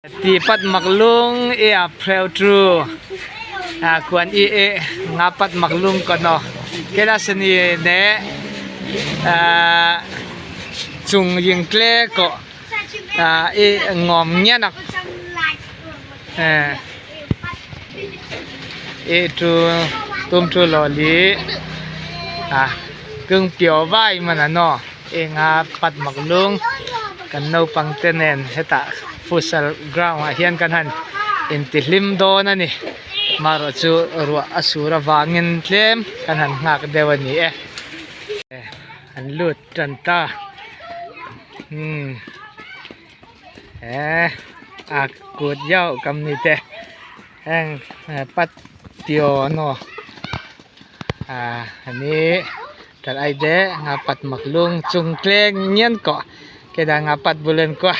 Ti pat mak lung i a phreu tu a kuan i e nga pat mak lung kono kela seni ne a chung ying kle ko a i ngom ngianak e tu tum tu lo li a kung pio vai mana no. Enga pat mak lung kan naupang te nen hetah futsal ground ah hian kan han intihlim dawn a ni marawh chu ruah a sur avangin tlem kan han nghak deuh a ni e an lut tan ta umm he a kut yauh kam ni te heng pat tio naw ah ani. Kal ai de nga pat mak lung chung tleng ngian ko ke da nga pat bulen ko.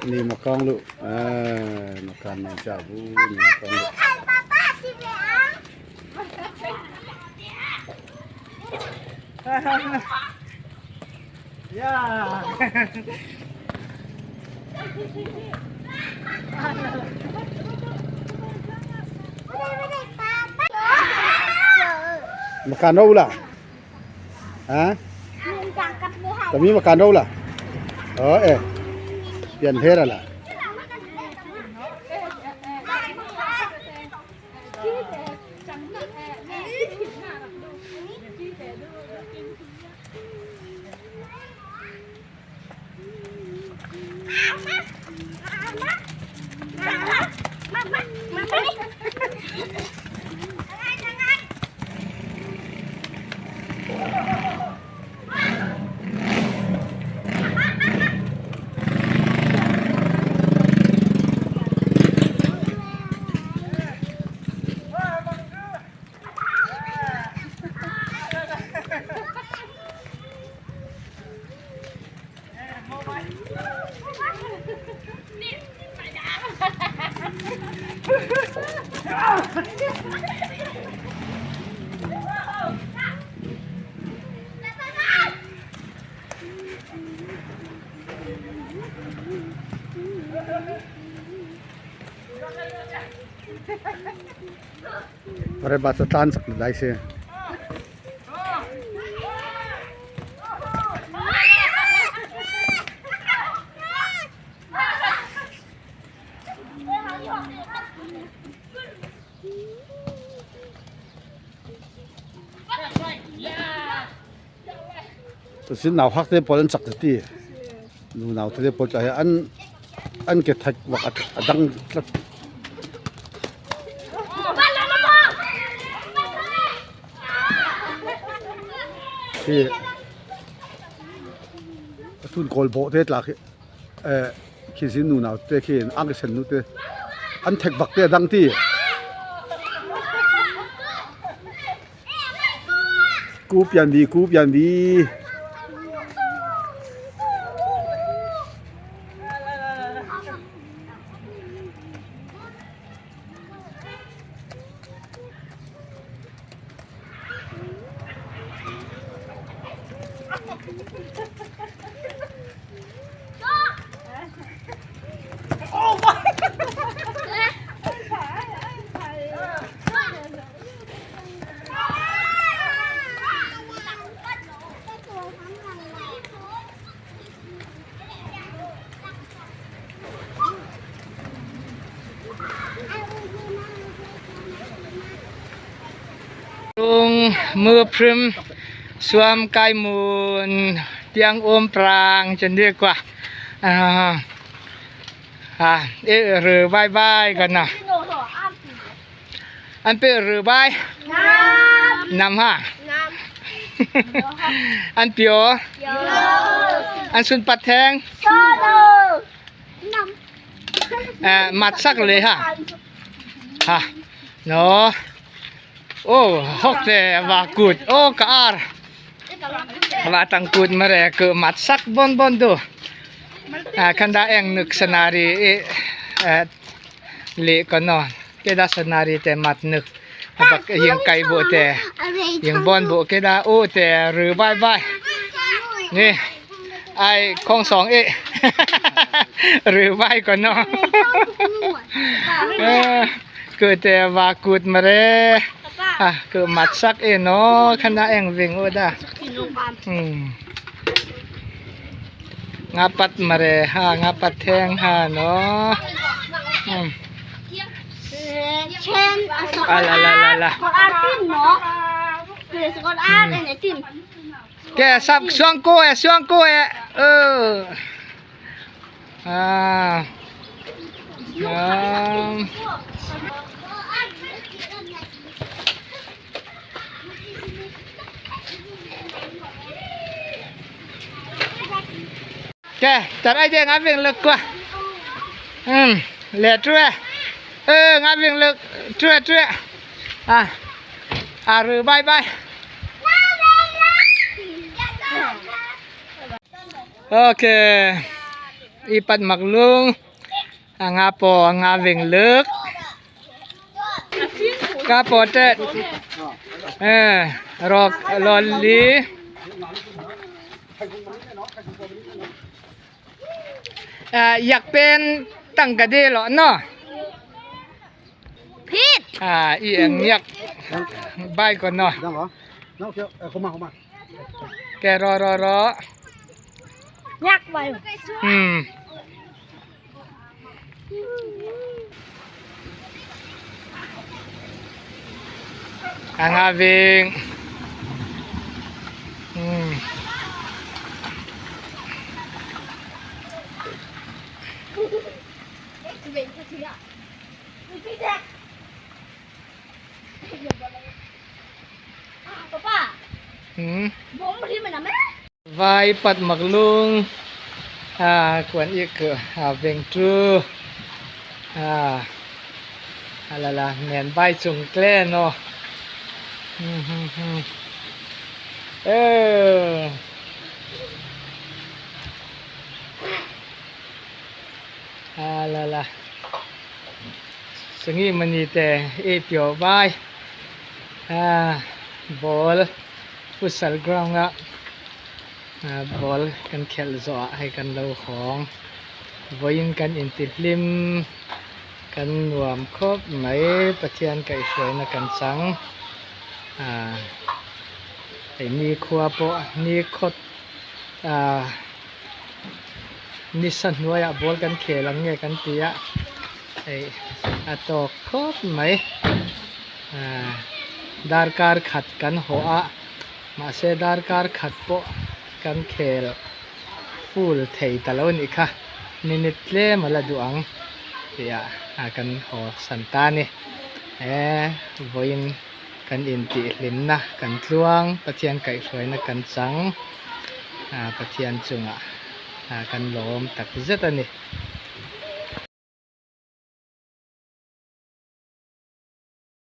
Ni makang lu makan ni jabu ni makang lu. Ya. Makan đâu là? Hả? Tami makan đâu là? Ờ eh. Pian thera là. Pare bata tan sak dai se. Sin nau hak te pol an chak ti nu nau te pol cha an an ke thak wak adang tlat. Khi thun kol bo te tla khi khi sin nu nau te khi ang sen nu te an thek bak te adang ti ku pian bi ku pian bi. ลุงมือพรึมสวมกายมูลเตียงโอมปรางจนเรียกว่าเออหรือบายบายกันนะอันเป็นหรือบายนำฮะอันเปียวอันสุนปัดแทงมัดสักเลยฮะฮะเนาะโอ้ฮอกแต่ว่ากุดโอ้การ์ว่าตังกุดมาเรกมัดสักบอนบอนดูคันดาเองนึกสนารีเอเละกันเนาะเกดาสนารีแต่มัดนึก Bak yang kai bộ tè yang bon bộ cái đa ô tè rừ bye bye นี่ไอ้คงสองเอะ หรือไม่ก็เนาะเออเกิดแต่ว่ากูดมาเลยอ่ะเกิดมัดซักเอเนาะคณะเองวิ่งโอดาอืมงาปัดมาเลยฮะงาปัดแทงฮะเนาะอืม เช่น อ่ะละละละละ กดอาร์ติมเนาะเกสกดอาร์ไอ้ติม แกสับช่วงกูเอช่วงกูเอเอออ่าอ่าแกจัดไอ้เจ้งาเวียงเลิกกว่าอืมเหลือช่วยเอองาเวียงเลิกช่วยช่วยอ่ะอ่ะหรือบายบายโอเคอีปัดหมักลุงอ่ะงาปองาเวียงเลิกกาปอเตเออรอรอลี เอ่ออยากเป็นตั้งกะเดเหรอเนาะ ผิด อ่าอีเอ็งอยากบายก่อนเนาะ นั่งเหรอนั่งเชียวเออเข้ามาเข้ามา แกรอรอรอ ยักไป อืมอ่างาวิงอืม ป้าป้า อืม ผมที่มันนะแม่ ไว้ปัดหมักลุงอ่ากวนอีกคืออ่าเวงจูอ่าอะไรล่ะแมนใบจุงแกล้เนาะอืมฮึมฮึมเอออะไรล่ะสงี้มันนี่แต่เอเปียวใบอ่าบอลฟุตซอลกราวน์อะ ball kan khelh zawh ah hei kan lo hawng vawiin kan intihlim kan nuam khawp mai Pathian kaihhruaina kan chang ah hei ni khua pawh ni khawt ah ni sa hnuaiah ball kan khel ang nge kan ti a hei a tawk khawp mai ah darkar khat kan haw a mahse darkar khat pawh kan khel full thei ta lo ni kha minute tlem a la duh ang tih ah kan haw san ta ni eh vawiin kan intihhlimna kan tluang Pathian kaihhruaina kan chang ah Pathian chungah ah kan lawm tak zet a ni.